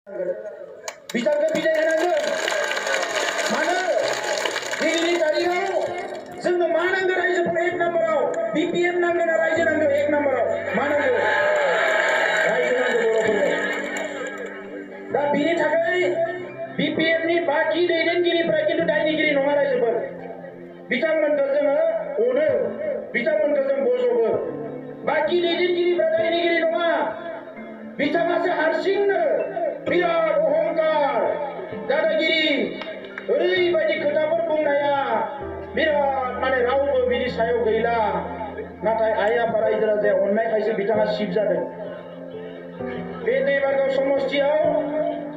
बिथांखौ बिदाय होनांगोन। मानो दिनैनि तारिखाव जोंनो मा नांगौ रायजोफोर एक नाम्बाराव BPM नांगोन ना रायजो नांगौ एक नाम्बाराव मा नांगौ रायजो नांगौ बर'फोरनो। दा बिनि थाखाय BPM नि बाखि दैदेनगिरिफ्रा खिन्थु दायनिगिरि नङा रायजोफोर। बिथांमोनखौ जोङो अनो, बिथांमोनखौ जों बजबो। बाखि दैदेनगिरिफ्रा दायनिगिरि नङा। बिथाङासो हारसिंनो बिराद अहंकार दादागिरि ओरैबायदि खोथाफोर बुंनाया बिराद माने रावबो बिनि सायाव गैला। नाथाय आइ आफा रायजो राजाया अननायखायसो बिथाङा सिब जादों। बे देबारगाव समस्तियाव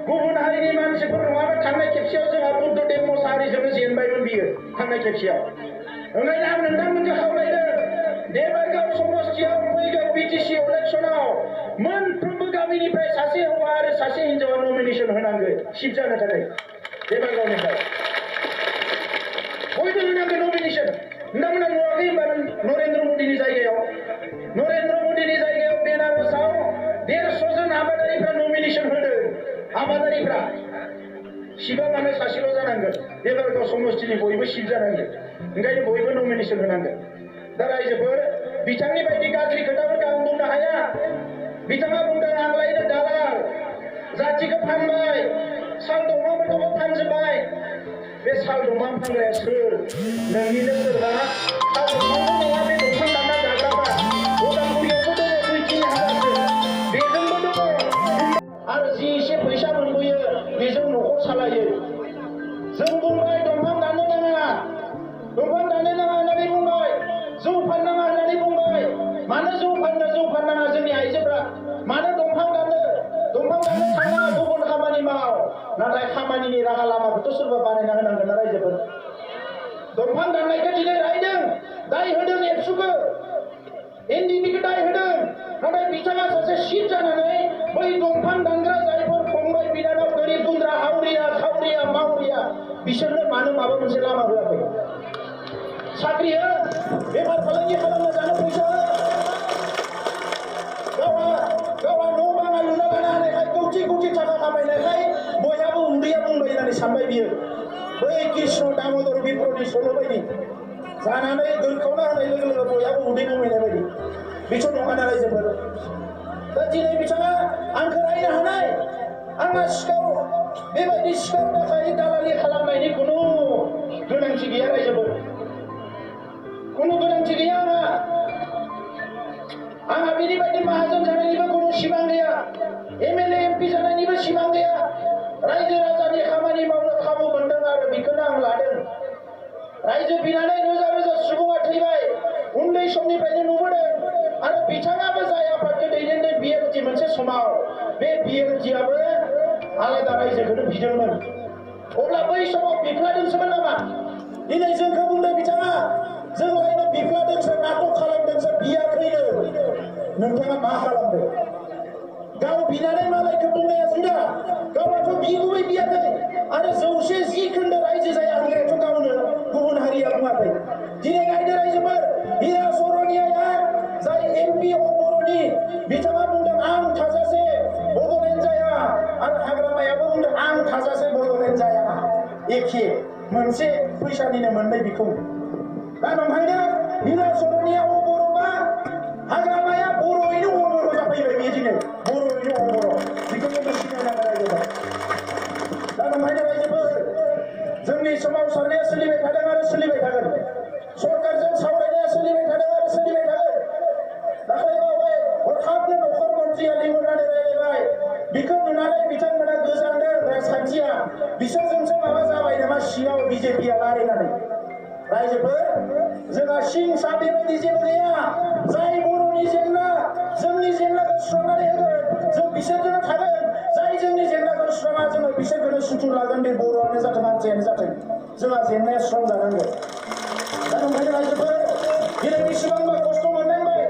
गुबुन हारिनि मानसिफोर नङाबा थांनाय खेबसेयाव जोंहा बुद्धदेब मोसाहारिजोंनो जेनबायमोन बियो थांनाय खेबसेयाव। ओंखायनो आं नोंथांमोनखौ खावलायदों देबारगाव समस्तियाव फैगौ BTC इलेक्सनाव मोनफ्रोमबो गामिनिफ्राय सासे हौवा आरो सासे हिन्जावा नमिनेसन होनांगोन सिट जानो थाखाय देबारगावनिफ्राय बयबो होनांगोन नमिनेसन। नोंथांमोना नुवाखै होनबा नरेन्द्र मदिनि जायगायाव बेनारसआव 150 जन आबादारिफ्रा नमिनेसन होदों। आबादारिफ्रा सिबाङानो सासेल' जानांगोन। देबारगाव समस्तिनि बयबो सिट जानांगोन। ओंखायनो बयबो नमिनेसन होनांगोन। दा रायजोफोर बिथांनि बायदि गाज्रि खोथाफोरखौ आं बुंनो हाया। बिथाङा बुंदों आंलायनो दालाल जाथिखौ फानबाय साल दंफांफोरखौबो फानजोब्बाय। बे साल दंफां फानग्राया सोर? नोंनिनो सोरबा साल दंफांल' नङा बे दंफां दानना जाग्राफ्रा उदालगुरियावबो दङ 2-3 हाजारसो बेजोंबो दङ आरो जि एसे फैसा मोनबोयो बेजों न'खर सालायो। जों बुंबाय दंफां दाननो नाङा होननानै बुंबाय, जौ फाननाङा होननानै बुंबाय। मानो जौ फाननाङा जोंनि आइजोफ्रा मानो दंफां दाननो थाङा गुबुन खामानि माव। नाथाय खामानिनि राहा लामाखौथ' सोरबा बानायना होनांगोन ना रायजोफोर। दंफां दाननायखौ दिनै रायदों, दाय होदों एबसुखौ, NDPखौ दाय होदों। नाथाय बिथाङा सासे सिट जानानै बै दंफां दानग्रा जायफोर फंबाय बिनानाव गोरिब गुन्द्रा हावरिया खावरिया मावरिया बिसोरनो मानो माबा मोनसे लामा होआखै? साख्रि हो, बेफार फालांगि खालामना जानो फैसा हो। गावहा न' बाङा लुना लानो हानायखाय कौटि थाखा खामायनायखाय बयहाबो उदैया बुंबाय होननानै सानबाय बियो। बै कृष्ण दामोदर बिप्रनि सल' बायदि जानानै दोनखावना होनाय लोगो लोगो बयहाबो उदै बुंबायनाय बायदि। बेथ' नङाना रायजोफोर। दा दिनै बिथाङा आंखौ रायनो हानाय, आंहा बेबायदि सिखाव दाखायि दालालि खालामनायनि खुनु गोनांथि गैया रायजोफोर। खुनु गोनांथि गैया आंहा बेनि बायदि माहाजोन जानायनिबो खुनु सिमां गैया। MLA MP जानायनिबो सिमां गैया। रायजो राजानि खामानि मावनो खाबु मोनदों आरो बेखौनो आं लादों। रायजो बिनानै रोजा सुबुङा थैबाय उन्दै समनिफ्रायनो नुबोदों। आरो बिथाङाबो जाय आफादखौ दैदेनदों BLT मोनसे समाव, बे BLTआबो आलादा रायजोखौनो बिदोंमोन। अब्ला बै समाव बिफ्लादोंसोमोन नामा? दिनै जोंखौ बुंदों बिथाङा जोंलायनो बिफ्लादोंसो नाटक खालामदोंसो बियाखैनो। नोंथाङा मा खालामदों? गाव बिनानै मालायखौ बुंनाया जुदा, गावआथ' बिगुबै बियाखै। आरो 110 खोन्दो रायजो जाया होननायाथ' गावनो गुबुन हारिया बुङाखै। दिनै नायदो रायजोफोर, हिरा सरनियाया जाय MP बर'नि बिथाङा बुंदों आं थाजासे बड'लेण्ड जाया आरो हाग्रामायाबो बुंदों आं थाजासे बड'लेण्ड जाया। एखे मोनसे फैसानिनो मोननै बिखुं। दा नंखायनो हिरा सरनिया बर'बा हाग्रामाया बर'यैनो अबर' जाफैबाय। बे दिनै बर'यैनो अबर'। बेखौ जोङो सिनायनांगोन रायजोफोर। दा नंखायनो रायजोफोर जोंनि सोमावसारनाया सोलिबाय थादों आरो सोलिबाय थागोन। सरकारजों सावरायनाया सोलिबाय थादों आरो सोलिबाय थागोन। दाख्लैबावै हरखाबनो नखर मन्थ्रिया लिंहरनानै रायलायबाय। बेखौ नुनानै बिथांमोना गोजांदों राजखान्थिया बिसोरजोंसो माबा जाबाय नामा सिङाव BJPआ रायलायनानै। रायजोफोर जोंहा सिं सा बेबायदि जेबो गैया। जाय बर'नि जेंना जोंनि जेंनाखौ सुस्रांनानै होगोन जों बिसोरजोंनो थागोन। जाय जोंनि जेंनाखौ सुस्राङा जोङो बिसोरखौनो सुथुर लागोन। बे बर'आनो जाथों हान्जायानो जाथों जोंहा जेंनाया सुस्रांजानांगोन। दा नंखायनो रायजोफोर दिनै बेसेबांबा खस्थ' मोननांबाय।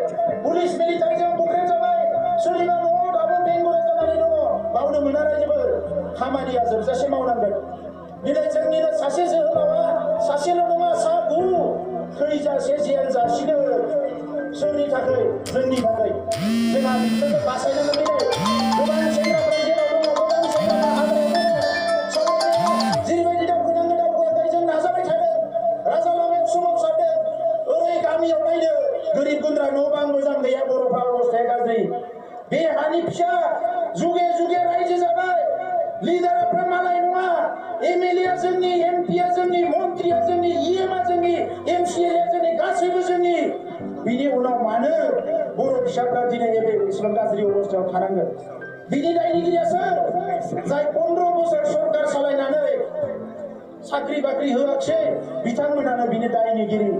पुलिस मिलिटारिजों बुख्रेब जाबाय। सोरनिबा न'आव दाबो बेंगुरा जानानै दङ। मावनो मोना रायजोफोर, खामानिया जोबजासे मावनांगोन। दिनै जोंनिनो सासे जोहोलावा सासेल' नङा 7 थैजासे जेल जासिनो। सोरनि थाखाय? जोंनि थाखाय। जोंहा बिसोरखौ बासायनांगोन। दिनै गोबां सेंग्राफोरा जेराव दङ, गोबां सेंग्रा लिडारफ्रा मालाय नङा एमएलए जोंनि एमपिआ जोंनि मन्त्रिया जोंनि इएमआ जोंनि एमसिएलए जोंनि गासैबो जोंनि बिनि उनाव मानो बर' फिसाफ्रा दिनै एसेबां गाज्रि अबस्थायाव थानांगोन बिनि दायनिगिरिया सोर जाय 15 बोसोर सरकार सालायनानै साख्रि बाख्रि होआखिसै बिथांमोनानो बिनि दायनिगिरि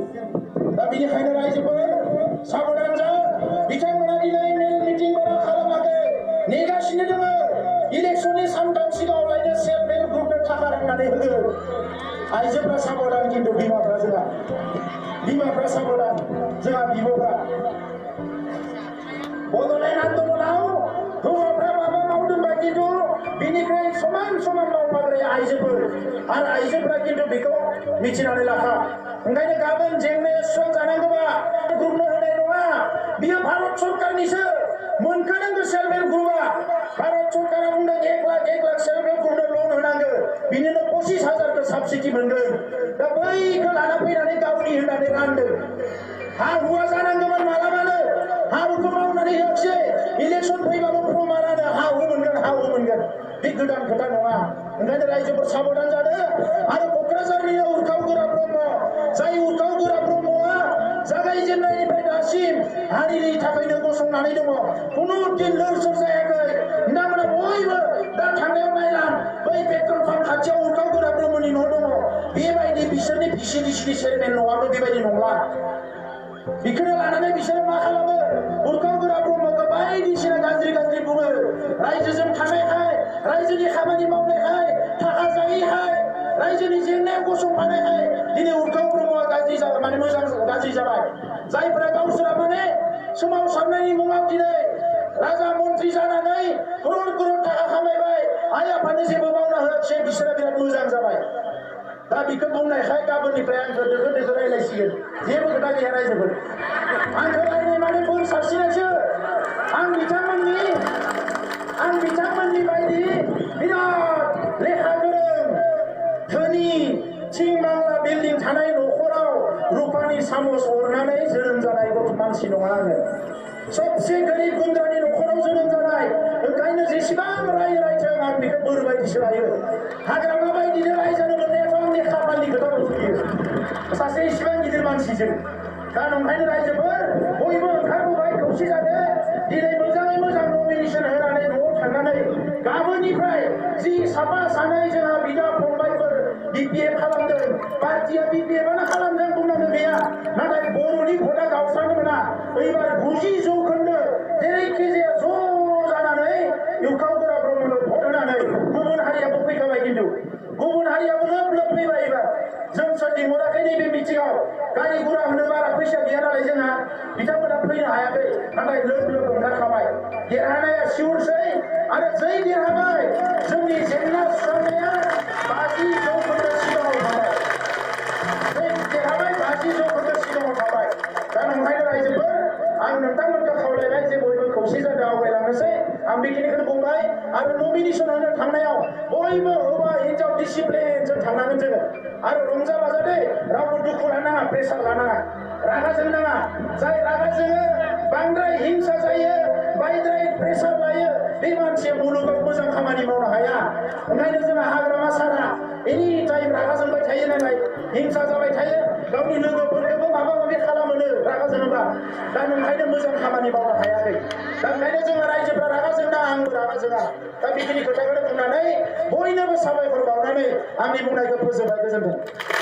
दा बिनिखायनो रायजोफोर साबधान जा बिथांमोना दिनै मेल मिटिं बारा खालामाखै नेगासिनो दङ इलेक्शननि सानथाम सिगाङाव लायनो सेल्फ हेल्प ग्रुपनो थाखा राननानै होगोन आइजोफ्रा साबधान खिन्थु बिमाफ्रा साबधान जोंहा बिब'फ्रा बड'लेण्ड आन्दलनाव हौवाफ्रा माबा मावदोंबा खिन्थु बिनिफ्राय समान मावफाग्राया आइजोफोर आरो आइजोफ्रा खिन्थु बेखौ मिथिनानै लाखा ओंखायनो गाबोन जेंनाया सुस्रांजानांगौबा ग्रुपनो होनाय नङा बियो भारत सरकारनिसो मोनखानांगौ सेल्फ हेल्प ग्रुपआ भारत सरकारा बुंदों 1 लाख सेल्फ हेल्प ग्रुपनो लन होनांगौ बिनिनो 25,000 साबसिडि मोनगोन दा बैखौ लाना फैनानै गावनि होननानै रानदों हा हुआ जानांगौमोन मालाबानो हा हुखौ मावनानै होआखिसै इलेक्शन फैबाबो प्रमानानो हा हु मोनगोन बे गोदान खोथा नङा ओंखायनो रायजोफोर साबधान जादों आरो क'क्राझारनिनो उरखाव गोरा ब्रह्म जाय उरखाव गोरा ब्रह्मआ जागायजेननायनिफ्राय दासिम हारिनि थाखायनो गसंनानै दङ खुनु दिन लोरसोर जायाखै नोंथांमोना बयबो दा थांनायाव नायलां बै पेट्रल पाम्प खाथियाव उरखाव गोरा ब्रह्मनि न' दङ बेबायदि बिसोरनि भिसिडिसिनि चेयारमेन न'आबो बेबायदि नंला बिखौनो लानानै बिसोरो मा खालामो उरखाव गोरा ब्रह्मखौ बायदिसिना गाज्रि बुङो रायजोजों थानायखाय रायजोनि खामानि मावनायखाय थाखा जायैखाय रायजोनि जेंनायाव गसंफानायखाय दिनै उरखाव ब्रह्मआ गाज्रि जाबाय माने मोजां गाज्रि जाबाय जायफोरा गावसोरा माने सोमावसारनायनि मुङाव दिनै राजा मन्त्रि जानानै करोड़ थाखा खामायबाय आइ आफानो जेबो मावना होआखिसै बिसोरा बिराद मोजां जाबाय दा बेखौ बुंनायखाय गाबोननिफ्राय आंखौ दोखो रायलायसिगोन जेबो खोथा गैया रायजोफोर आंखौ रायलाय माने बोर सारसिनायसो आं बिथांमोननि बायदि बिराद लेखा गोरों धोनि थिं बांला बिल्डिं थानाय न'खराव रुपानि सामस हरनानै जोनोम जानाय मानसि नङा आङो सबसे गोरिब गुन्द्रानि न'खराव जोनोम जानाय ओंखायनो जेसेबां रायथों आं बेखौ बोर बायदिसो लायो हाग्रामा बायदिनो रायजानो मोननायाथ' आंनि खाफालनि खोथाखौ बुजियो सासे इसिबां गिदिर मानसिजों दा नंखायनो रायजोफोर बयबो ओंखारबोबाय खौसे जादों दिनै मोजाङै मोजां नमिनेसन होनानै न'आव थांनानै गाबोननिफ्राय जि साफा सानै जोंहा बिदा फंबायफोर बिपिएफ खालामदों पार्टिया बिपिएफआनो खालामदों बुंनांगौ गैया नाथाय बर'नि भटआ गावस्रानो मोना एबार 90% जेरैखि जाया ज' जानानै उरखाव गोरा ब्रह्मनो भट होनानै गुबुन हारियाबो फैखाबाय खिन्थु गुबुन हारियाबो लोब फैबाय एबार जों सोरनि हराखै नैबे मिटिङाव गारि गुरा होनो बारा फैसा गैया नालाय जोंहा बिथांमोना फैनो हायाखै नाथाय लोब ओंखारखाबाय देरहानाया सिउरसै आरो जै देरहाबाय जोंनि जेंना सुस्रांनाया 50% सिगाङाव थाबाय जै देरहाबाय 50% सिगाङाव थाबाय दा नंखायनो रायजोफोर आं नोंथांमोनखौ खावलायबाय जे बयबो खौसे जादों आवगायलांनोसै आं बेखिनिखौनो बुंबाय आरो नमिनेसन होनो थांनायाव बयबो हौवा हिन्जाव डिसिप्लिनजों थांनांगोन जोङो आरो रंजा बाजा दे रावबो दुखु लानाङा प्रेसार लानाङा रागा जोंनाङा जाय रागा जोङो बांद्राय हिंसा जायो बांद्राय प्रेसार लायो बे मानसिया मुलुगाव मोजां खामानि मावनो हाया ओंखायनो जोंहा हाग्रामा सारा एनि टाइम रागा जोंबाय थायो नालाय हिंसा जाबाय थायो गावनि लोगोफोरखौबो माबा माबि खालामोनो रागा जोङोबा दा नोंखायनो मोजां खामानि मावनो हायाखै दा ओंखायनो जोङो रायजोफ्रा रागा जोंना आंबो रागा जोङा दा बेखिनि खोथाखौनो बुंनानै बयनोबो साबायखर बावनानै आंनि बुंनायखौ फोजोबबाय गोजोन्थों।